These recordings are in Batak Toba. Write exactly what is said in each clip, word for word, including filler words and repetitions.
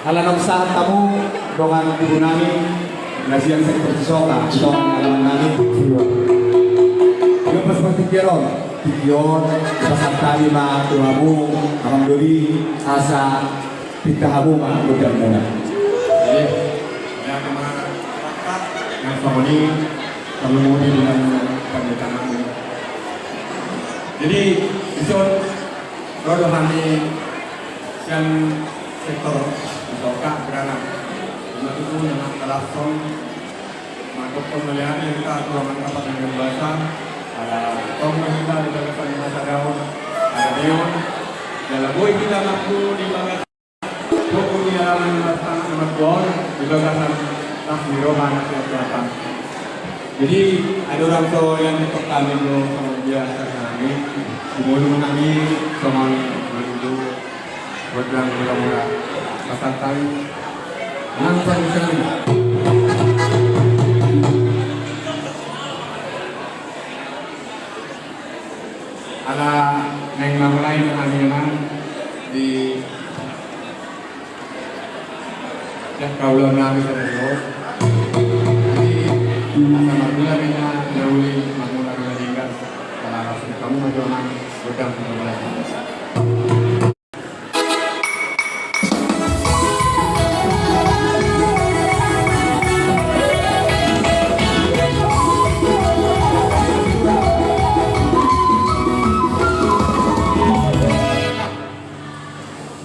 Ala naung sahat hamu dongan tubu nami na sian sektor Cisoka, dongan alaman nami. Ia pas partingkian on, tingki on, pasahat hami ma tu hamu amang doli, asa pinta hamu ma gondang muna. Jadi, ya, kema-, yang songon i, perlu mudi dengan panditangan. Jadi, dison, ro do hami sian sektor Cisoka, Granat. Ima tutu na mangkalashon, mandokkon mauliate hita tu Amanta Pardenggan Basa, ala tong ma hita di bagasan hasadaon, haradeon, jala boi hita mampu di bagasan hukum di alaman na martangkas na margoar, di bagasan las ni roha na sian Tuhanta. Jadi, adong do songon i, songon biasa nami, sumolu nami, songon minggu, gondang mula-mula. Pasahat hami. Nang pasahat hami. Ala naeng mamulai ma hami, amang, di, ya, kaulon nami sadari on. Jadi, asa marmula ma hita na uli, marmula ma na denggan. Ala las ni hamu ma jo, amang, gondang mula-mula.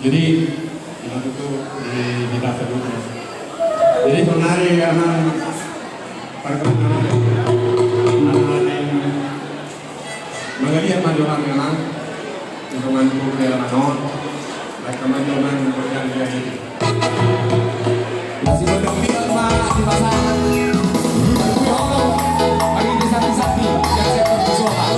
Jadi, ima tutu di, di basa dulu. Jadi, sonari, amang, parkenalan. Ala naeng mangaliat ma jo hami, amang, untuk manunggu di alaman on. Baik, amang, amang, untuk yang dia ini. Masih gondang biar ma di pasahat. Bagi di sapi-sapi yang saya perjuangkan.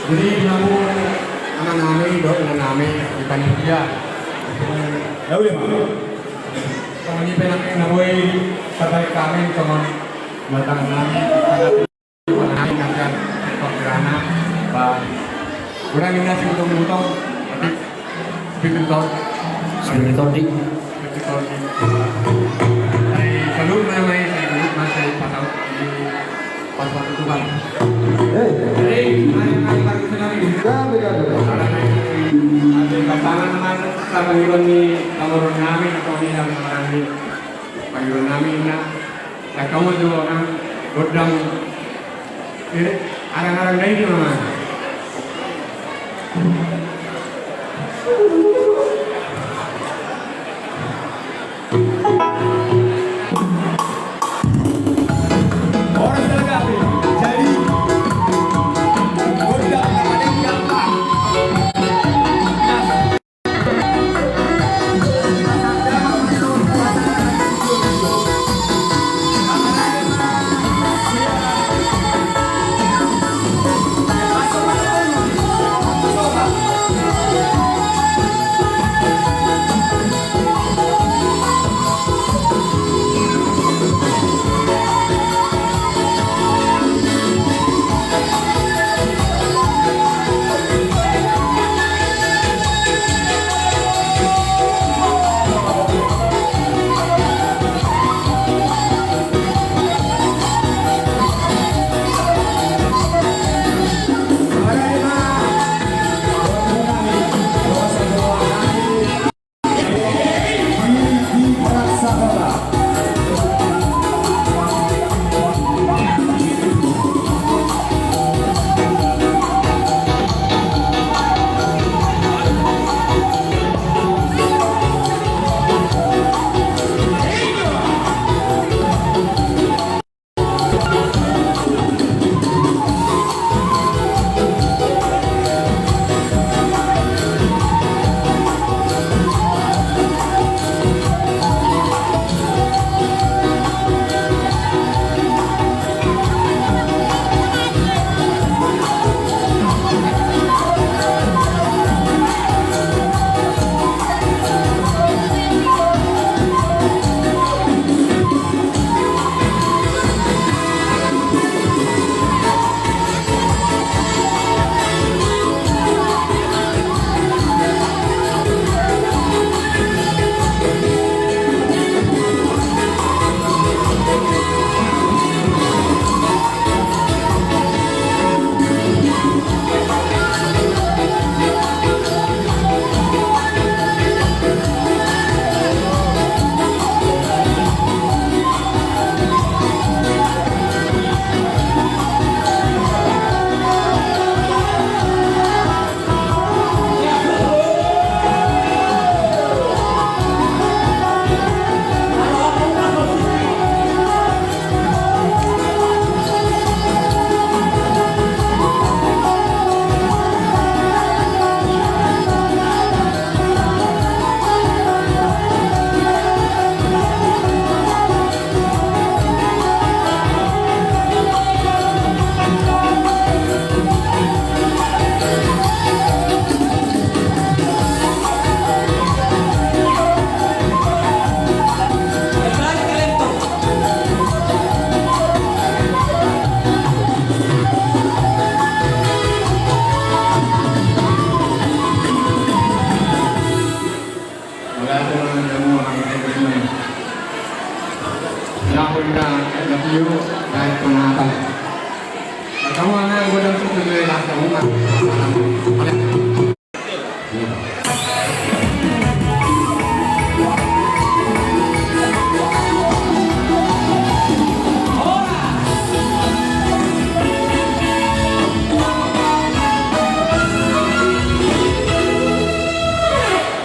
Jadi di hamu amanami dohot inanami di panitia. Lauli ma. Songon i pe nang na boi tarbahen hami songon batangnami. Ba, godang ninna sibutong-butong, tapi sipitutong. Sipitutong, di. Sipitutong, di. Sai saluhutna ma i, sai saluhutna ma i, sai pasaut di, pasaut tu Tuhan. Hei. Hei, mari, mari, mari, mari. Gabe, gabe. Ada pasangan, teman, kita panggilon ni, kalau nami, atau ni, nami, nami. Panggilon nami, na. Dang hamu jo nang godang. Eh, arang-arang dai di mana? Horas na gabe, jadi godang na paling gampang.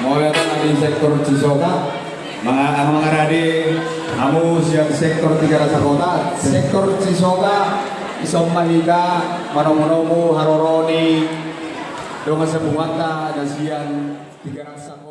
Mauliate ma di sektor Cisoga. Manga-, mangarade hamu sian sektor Tiga Rasa Kota, sektor Cisoga, dison ma hita manomu-nomu haroro ni dongan sapunguanta na sian Tiga Rasa.